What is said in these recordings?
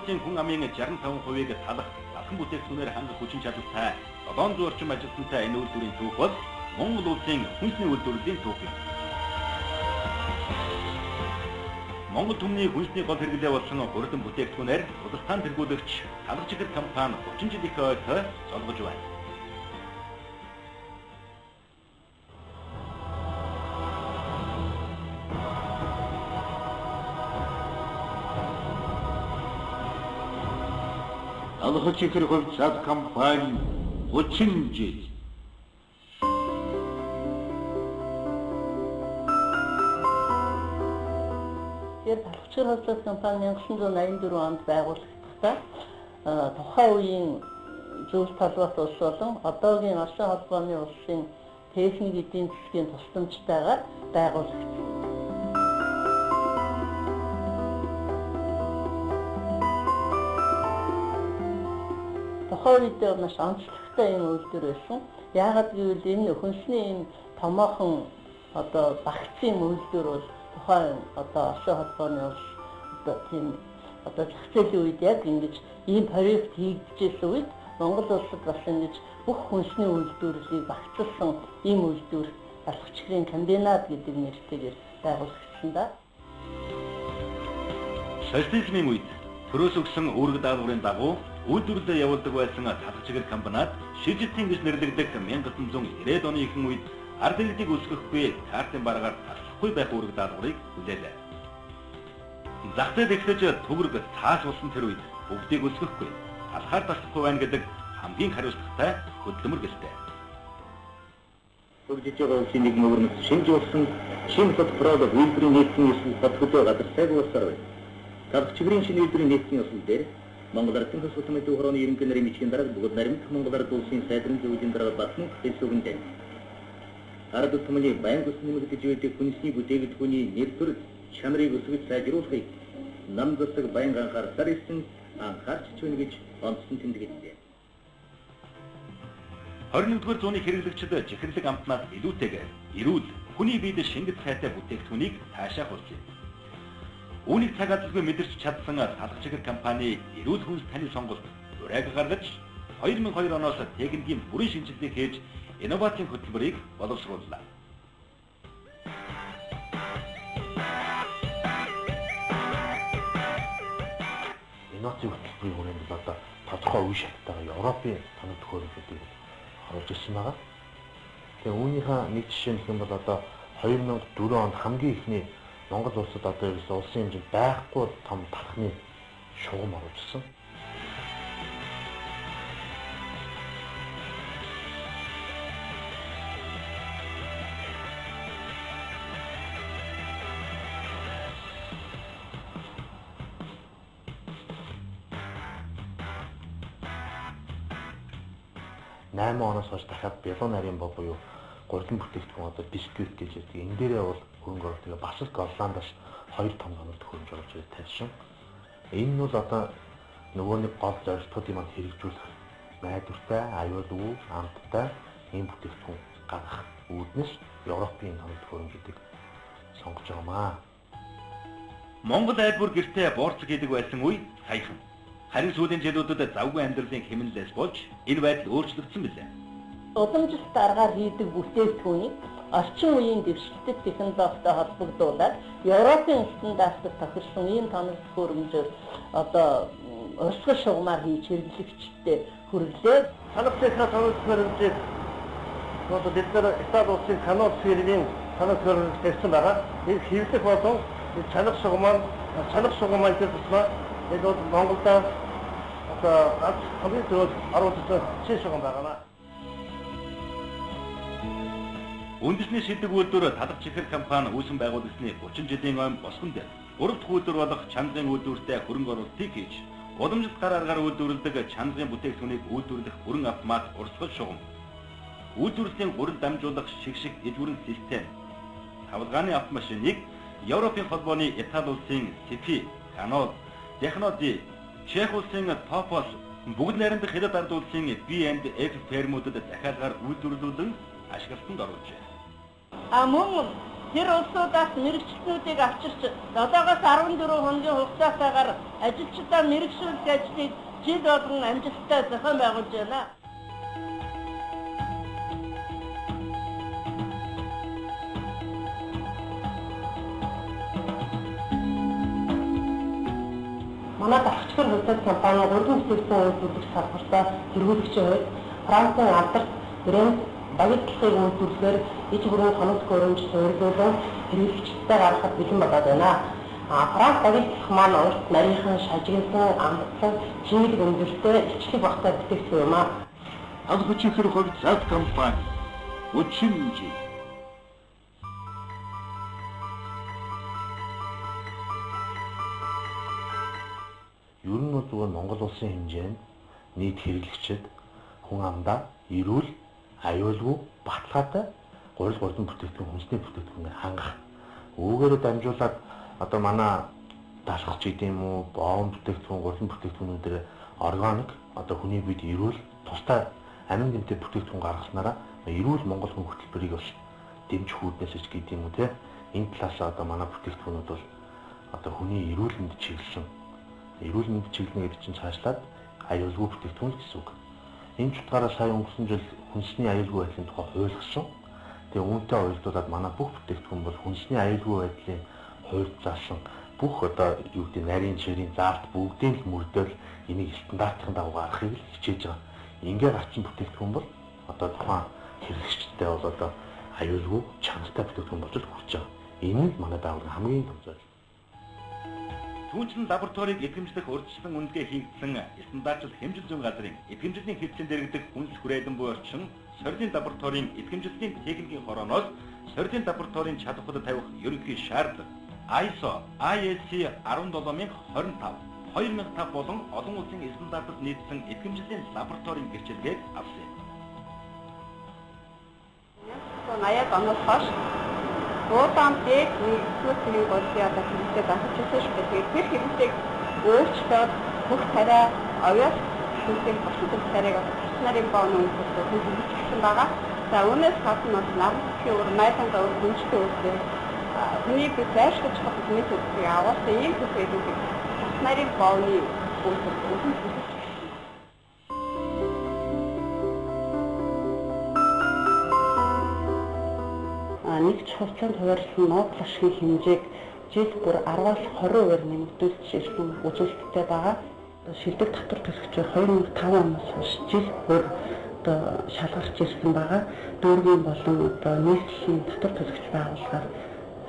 Улсын хүн амын 65%-ийг талах талхан бүтээгдэхүүнээр хангах хүчин чадалтай 700 орчим ажилтнтай энэ үйлдвэрийн түүх бол Монгол улсын хүнсний үйлдвэрлэлийн түүх юм. Монгол түмний хүнсний гол хэрэглээ болсон гурилан бүтээгдэхүүнээр Улстан тэргүүлэгч Талах чихэр компани 30 жил их ойтой золгож байна. Талах чихэр хувьцаат компани 30 жил. Тэгэхээр Талах чихэр хувьцаат компани 1984 онд байгууллагдахдаа тухайн үеийн зөвлөлт холбоот улс болон одоогийн Оросын холбооны улсын техник эдийн засгийн тусламжтайгаар байгуулагдсан. Тухайн үед маш онцлогтой юм үйлдвэр байсан. Яагаад гэвэл энэ хүнсний энэ томоохон одоо багцын үйлдвэр бол тухайн одоо Оросын холбооны улс одоо тийм одоо зах зээлийн үед яг ингэж ийм проект хийгдэжсэн үед Монгол улсад бас ингэж бүх хүнсний үйлдвэрлэлийг багцлсан ийм үйлдвэр Талах чихрийн комбинат гэдэг нэртэйгээр байгуулагдсан да. Социализмын үед төрөөс өгсөн үүрэг даалгаврын дагуу үйлдвэрлэлээ явуулдаг байсан Талах чихэр комбинат шилжилтийн гэж нэрлэгдэх 1990-ад оны ихэнх үед ард иргэдийг өсгөхгүй картын бараагаар таслахгүй байх үүрэг даалгаврыг хүлээлээ. Зах зээл эхлэж төгрөг цаас болсон тэр үед бүгдийг өсгөхгүй, талхаар таслахгүй байна гэдэг хамгийн хариуцлагатай хөдөлмөр гэлтэй. Хөгжиж байгаа улсын нэг мөрнөс шинж болсон шинэ хот пролог үйлдвэрийн нийтийн ёслол бат хөдөө газар сайг улсаар байна. Талах чихрийн шинэ үйлдвэрийн нийтийн ёслол дээр Монгол Ардын хос хөтмөд хорооны ерөнхий нарын бичгийн дарга бүгд наримт Монгол Ард улсын сайдрын зөвлөлийн дарга Батмөнх хэлсүгэндээ. Ард түмний байнга ус нэмэгдэж байдаг хүнсний бүтээгдэхүүний нэр төр чанарыг өсгөж сайжруулахыг нам засаг байнга анхаарсаар ирсэн анхаарч чүнэ гэж онцлон тэмдэглэлээ. 21-р зууны хэрэглэгчид чихэрлэг амтнаас илүүтэйгээр эрүүл хүний биед шингэц сайтай бүтээгдэхүүнийг таашаах болсон юм. Үүнийг цаг азалгүй мэдэрч чадсан Талах чихэр компани эрүүл хүнс таны сонголт урайг гаргаж 2002 оноос техникийн бүрэн шинжилгээ хийж инновацийн хөтөлбөрийг боловсрууллаа. Инновацийн хөтөлбөрийн хүрээнд бол одоо тодорхой үе шаттайгаа Европын тоног төхөөрөмжүүдийг оруулж ирсэн байгаа. Тэгээ үүнийхээ нэг жишээ нь гэх юм бол одоо 2004 онд хамгийн ихний Монгол улсад одоо ерөөсөө улсын хэмжээнд байхгүй том талхны шугам оруулж ирсэн. 8 оноос хойш дахиад бялуу нарийн боо буюу гурилан бүтээгдэхүүн одоо бисквит гэж ярьдаг. Энэ дээрээ бол хөрөнгө оруулалт тэгээ бас л Голландаас 2 том тоног төхөөрөмж оруулж ирээд тавьсан. Энэ нь бол одоо нөгөө нэг гол зорилтуудыг манд хэрэгжүүлэх найдвартай, аюулгүй, амттай ийм бүтээгдэхүүн гаргах үүднээс Европын тоног төхөөрөмжүүдийг сонгож байгаамаа. Монгол айл бүр гэртээ буурцаг хийдэг байсан үе саяхан. Харин сүүлийн жилүүдэд завгүй амьдралын хэмнэлээс болж энэ байдал өөрчлөгдсөн билээ. Уламжлалт аргаар хийдэг бүтээгдэхүүнийг орчин үеийн дэвшилтэт технологитой холбогдуулаад Европын стандартад тохирсон ийм тоног төхөөрөмжөөр одоо урсгал шугамар хийж хэрэглэгчдэд хүргэлээ. Талах техник тоног төхөөрөмжийг одоо бид нар Итали улсын Канон фирмийн тоног төхөөрөмж тавьсан байгаа. Энэ хэвлэх болон чанах шугамаа тэр тусмаа энэ бол Монголд одоо ганц хамгийн түрүүнд оруулсан шин шугам байгаа. Үндэсний шилдэг үйлдвэр Талах чихэр компани үүсэн байгуулагдсны 30 жилийн ойн босгон дээр 3 дахь үйлдвэр болох чанарын үйлдвэртэй хөрөнгө оруулалтыг хийж уламжлалт гар аргаар үйлдвэрлэдэг чанарын бүтээгдэхүүнийг үйлдвэрлэх бүрэн автомат урсгал шугам, үйлдвэрлэлийн гурил дамжуулах шигшиг ижвүрэн систем, тавлгааны автомашиныг Европын холбооны Итали улсын Сефи, Канол, Техноди, Чех улсын Топос, бүгд найрамдах Хятад ард улсын B&F фермүүдэд захиалгаар үйлдвэрлүүлэн ашиглалтанд оруулжээ. А мөн Тэр улсуудаас мэргэжилтнүүдийг авчирч 7-оос 14 хоногийн хугацаатайгаар ажилчдаа мэргэшүүлэх ажлыг жил болгон амжилттай зохион байгуулж байна. Манай Талхчгэр хувьцаат компани гурван бүтээгдэхүүн үйлдвэрлэх салбартаа тэргүүлэгчийн хувьд Францын алдарт брэнд багийн үйлдвэрлэхээр иж бүрэн тоног төхөөрөмж суурилуулан хэрэглэгчдэд гаргахад бэлэн болоод байна. Франц багийн маань урт нарийнхан шажигнасан амтлан чиглэг өндөртэй илчлэг багтай бүтээгдэхүүн юм аа. Талхчгэр хувьцаат компани 30 жил. Ер нь бол зүгээр Монгол улсын хэмжээнд нийт хэрэглэгчид хүн амдаа эрүүл, аюулгүй, баталгаатай гурил гурван бүтээгдэхүүн, хүнсний бүтээгдэхүүнээр хангах. Үүгээрээ дамжуулаад одоо манай талхч гэдэг юм уу, боон бүтээгдэхүүн, гурилан бүтээгдэхүүнүүдээр органик одоо хүний бид эрүүл, тустай амин дэмтэй бүтээгдэхүүн гаргаснараа эрүүл монгол хүн хөтөлбөрийг бас дэмжих үүднээс ч гэдэг юм уу те. Энэ талаас одоо манай бүтээгдэхүүнүүд бол одоо хүний эрүүл мэнд чиглэсэн. Эрүүл мэнд чиглэнэ гэдэг чинь цаашлаад аюулгүй бүтээгдэхүүн гэсэн үг. Энэ ч утгаараа сая өнгөрсөн жил хүнсний аюулгүй байдлын тухай хуульгасан. Тэгээ үүнтэй уялдуулаад манай бүх бүтээгдэхүүн бол хүнсний аюулгүй байдлын хуульд заасан бүх одоо юу гэдэг нарийн ширийн заалт бүгдийг л мөрдөөл энийг стандартын дагуу гаргахыг л хичээж байгаа. Ингээ гарчин бүтээгдэхүүн бол одоо тухайн хэрэглэгчдэд бол одоо аюулгүй чанартай бүтээгдэхүүн болж хүрч байгаа. Энэ нь манай байгууллагын хамгийн том зорилго. Түүнчлэн лабораторийг итгэмжлэх урьдчилан үнэлгээ хийгдсэн стандартчил хэмжил зүйн газрын итгэмжлэлийн хэрэгцээнд дэргэдэх хүнс хүрээлэн буй орчин сорилын лабораторийн итгэмжлэлийн техникийн хорооноос сорилын лабораторийн чадварт тавих ерөнхий шаардлага ISO IEC 17025 2005 болон олон улсын стандартад нийцсэн итгэмжлэлийн лабораторийн гэрчлэгийг авсан юм. 1980-ад оноос хойш Буудаан дээд нэгдүгээр цэгийн голын одоо хэрэгцээ засаж ирсэн шүү дээ. Тэгээд тэр хэрэгцээг өөрчлөөд бүх тариа овоос хүнсийг бусад бүх тариаг одоо тас нарын бооны үйлдвэрлэлд хэрэгжүүлсэн байгаа. За үүнээс гадна бас наран цэцгийн өр, майланга өр, хүнжтэй өр хүний бие зайлшгүй чухал мэт үзлийг агуулсан ийм бүхэлдийг тас нарын бооны үйлдвэрлэлд хэрэгжүүлсэн. Нэг чухалчлан хуваарлсан нууц ашигын хэмжээг жил бүр 10-аас 20% нэмэгдүүлж ирсэн үзүүлэлттэй байгаа. Шилдэг татвар төлөгчөөр 2005 оноос хойш жил бүр одоо шалгарч ирсэн байгаа. Дүүргийн болон одоо нийслэлийн татвар төлөгч байгууллагаар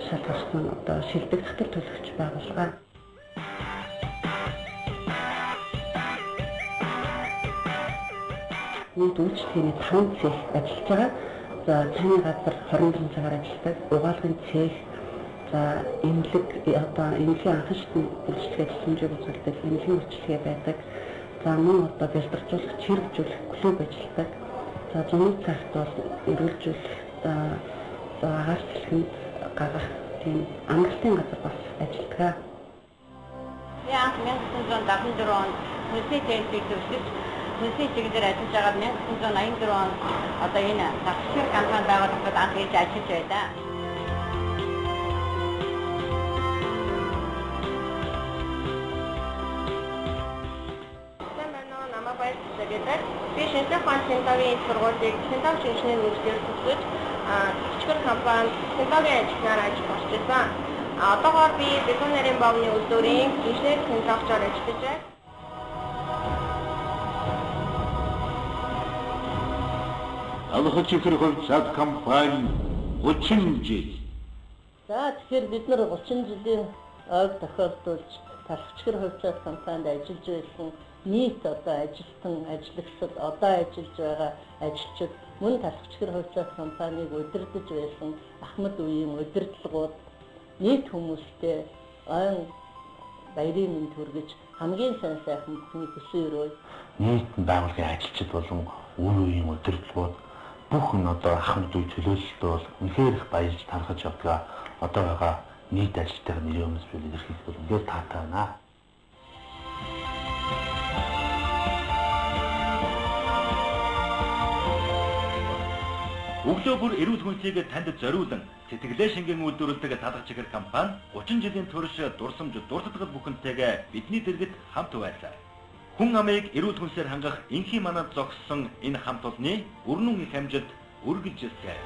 шалгарсан одоо шилдэг татвар төлөгч байгууллага. Нийт үйлчлэгээний 5 цех ажиллаж байгаа. За цайны газар 24 цагаар ажилладаг, угаалгын цех, за эмнэлэг одоо эмнэлгийн анхан шатны үйлчилгээ тусламжийг үзүүлдэг, эмнэлгийн үйлчилгээ байдаг. За мөн одоо бэлтэржүүлэх, чирэгжүүлэх клуб ажилладаг. За зуны цагт бол эрүүлжүүлэх, за агаар сэлхэнд гаргах тийм амралтын газар бас ажилладаг. Би анх 1974 онд хүнсний техникийг төгсөж хүнсний чиглэлээр ажиллаж байгаад 1984 онд одоо энэ Талхчгэр компани байгуулагдаад анх хийж ажиллаж байлаа. Сайн байна уу? Намайг Баяр гэдэг. Би шинжлэх ухааны технологийн их сургуулийг технологи инженер мэргэжлээр төгсөж Талхчгэр компанид технологийн ажилтнаар ажиллаж орж ирсэн. Одоогоор би бетон нарийн бовны үйлдвэрийн инженер технологичоор ажиллаж байна. Талхчгэр хувьцаат компани 30 жил. За тэгэхээр бид нар 30 жилийн ойг тохиолдуулж Талхчгэр хувьцаат компанид ажиллаж байсан нийт одоо ажилтан, ажиллагчид, одоо ажиллаж байгаа ажилчид мөн Талхчгэр хувьцаат компанийг удирдах байсан ахмад үеийн удирдлагууд нийт хүмүүстэй ойн баярын мэнд хүргэж хамгийн сайн сайхан бүхний хүсэн өрөө. Нийт байгууллагын ажилчид болон үе үеийн удирдлагууд бүх нь одоо ахмад үе төлөөлөлтөө бол үнэхээр их баярлж тархаж явдаг. Одоо байгаа нийт ажилтнын нэрийн өмнөөс би илэрхийлэх бол үнэхээр таатай байна. Өглөө бүр эрүүл хүнсийг танд зориулан сэтгэлээ шингэн үйлдвэрлэдэг Талах чихэр компани 30 жилийн турш дурсамж дурсадгал бүхэнтэйгээ бидний дэргэд хамт байлаа. Хүн амыг эрүүл хүнсээр хангах энхийн манад зогссон энэ хамт олонны өрнөн их амжилт үргэлжилсэн.